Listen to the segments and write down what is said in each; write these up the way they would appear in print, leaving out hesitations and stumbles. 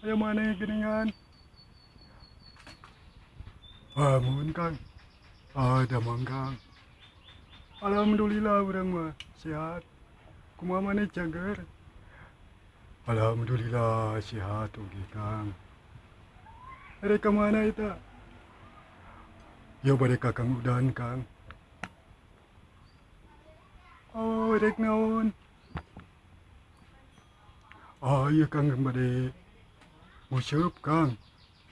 Aya maneh geuningan. Ah, muhun Kang. Ah, damang Kang. Alhamdulillah urang mah sehat. Kumaha maneh cager? Alhamdulillah sehat oge Kang. Rek ka mana eta? Ya bade ka Kang Udan Kang. Oh, rek naon? Ah, iya Kang bade nguseup Kang.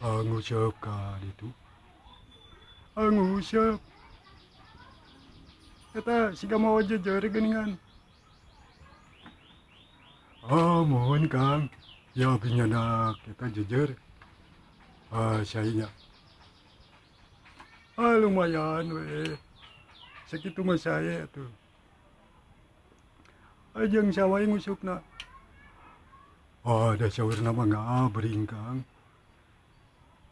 Ah, nguseup ka ditu. Ah, nguseup. Eta siga mawa jejer geuningan. Ah, muhun Kang. Ya abdi nyandak eta jejer. Ah, sae nya. Ah, lumayan we. Sakitu mah sae atuh. Ah, jeung saha wae nguseupna? Ah, da saurna mah ngabring Kang.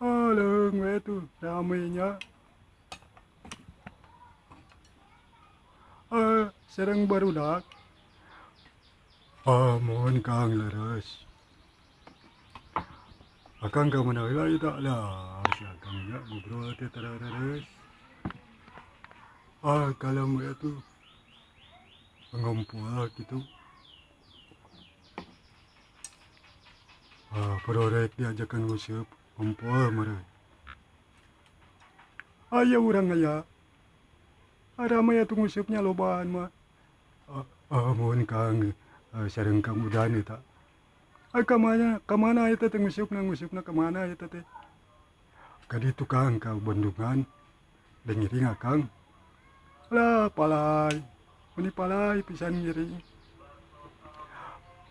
Ah, leung we tuh rame nya. Ah, sareng barudak. Ah, muhun Kang leres. Akang ka mana heula ieu tah? Lah, si Akang nya ngobrol teh tara leres. Ah, kalem we atuh. Ngumpul kitu. Ah, parorek diajakan nguseup ngumpul meureun. Aya urang aya. Rame atuh nguseupnya lobaan mah. Ah, muhun Kang, sareng Kang Udan eta. Ah, ka mana ka mana eta teh nguseupna nguseupna ka mana eta teh? Ka ditu Kang ka bendungan. Da ngiring Akang. Lah palay, meni palay pisan ngiring.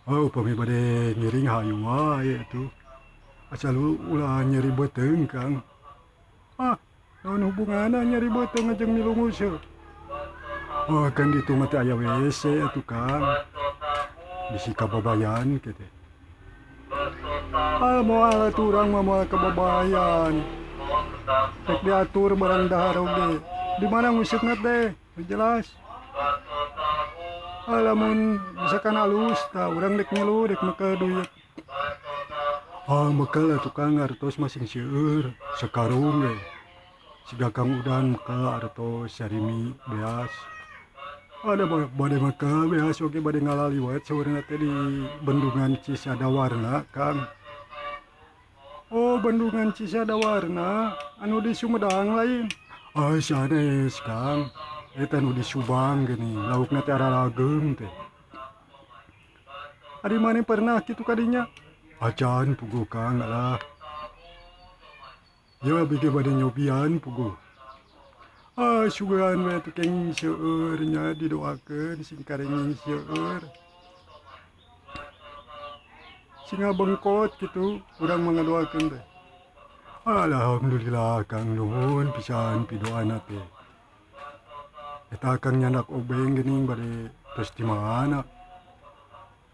Oh, upami bade ngiring hayu wae atuh. Asal ulah nyeri beuteung Kang. Ah, naon hubunganna nyeri beuteung jeung milu nguseup? Oh, kan ditu mah teu aya WC atuh Kang. Bisi kababayan kitu. Ah, moal atuh urang mah moal kababayan. Rek diatur barang dahar oge. Di mana nguseupna teh? Teu jelas. Ah, lamun misalkan alus tah urang rek ngilu rek mekel duit. Ah, mekel atuh Kang artos mah sing seueur sakarung ge. Siga Kang Udan mekel artos sarimi beas. Ada bade mekel beas oge bade ngalaliwet saurna teh di Bendungan Cisadawarna Kang. Oh, Bendungan Cisadawarna anu di Sumedang lain. Ah, sanes Kang. Eta nu di Subang geuning, laukna teh ararageung teh. Ari maneh pernah kitu ka dinya? Acan puguh Kang alah. Ya abdi ge bade nyobian puguh. Ah, sugan we atuh kenging seueur nya didoakeun sing karenging seueur. Sing ngabengkot kitu urang mah ngadoakeun teh. Alhamdulillah Kang nuhun pisan pidoana teh. Eta Akang nyandak obeng geuning bade tos di mana?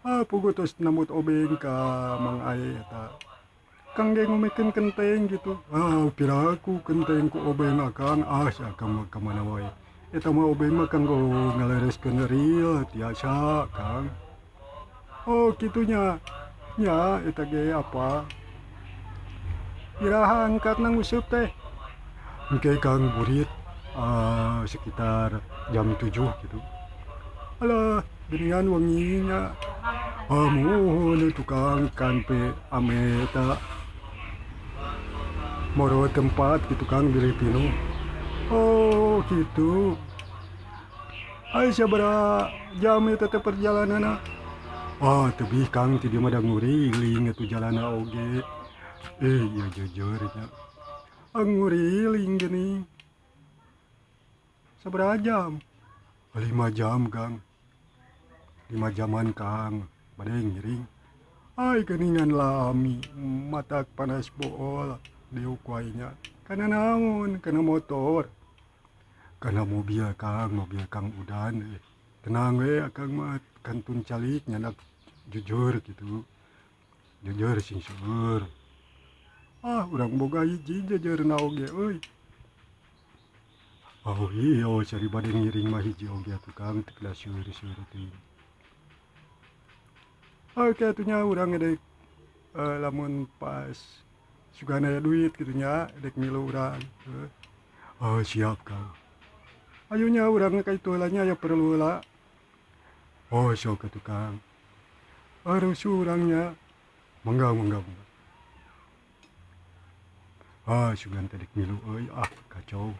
Ah, puguh tos namut obeng ka Mang Ae eta. Kang ge ngumikeun kenteng gitu. Ah, piraku kenteng ku obeng Akang. Ah, si Akang mah ka mana wae. Eta mah obeng mah kanggo ngalereskeun real tiasa Kang. Oh, kitu nya. Nya eta ge apa? Iraha angkatna nguseup teh? Engke Kang burit sekitar jam 7 gitu. Alah, geuningan wengi nya. Ah, muhun tukang kanpe ame eta moro tempat gitu Kang bilih pinuh. Oh, gitu. Ai sabaraha jam eta teh perjalananna? Ah, tebih Kang ti dieu mah da nguriling atuh jalanna oge. Eh, ieu jujur nya. Ah, nguriling geuning. Sabaraha jam? 5 jam Kang. 5 jaman Kang, bade ngiring. Ai geuningan lami, matak panas bool diuk wae nya. Kana naon? Kana motor. Kana mobil Kang, mobil Kang Udan. Tenang we Akang mah kantun calik nyandak jujur gitu. Jujur sing seueur. Ah, urang boga hiji jejeurna oge euy. Oh iya, cari bade ngiring mah hiji oge atuh Kang, teu kedah seueur-seueur teuing. Oke atuh nya urang edek Lamun pas sugan aya duit kitu nya dek milu urang. Oh siap Kang. Ayo nya urang ka itu heula nya aya perlu heula. Oh sok atuh Kang. Rusuh urang nya. Mangga mangga mangga. Ah sugan teh dek milu euy ah kacau.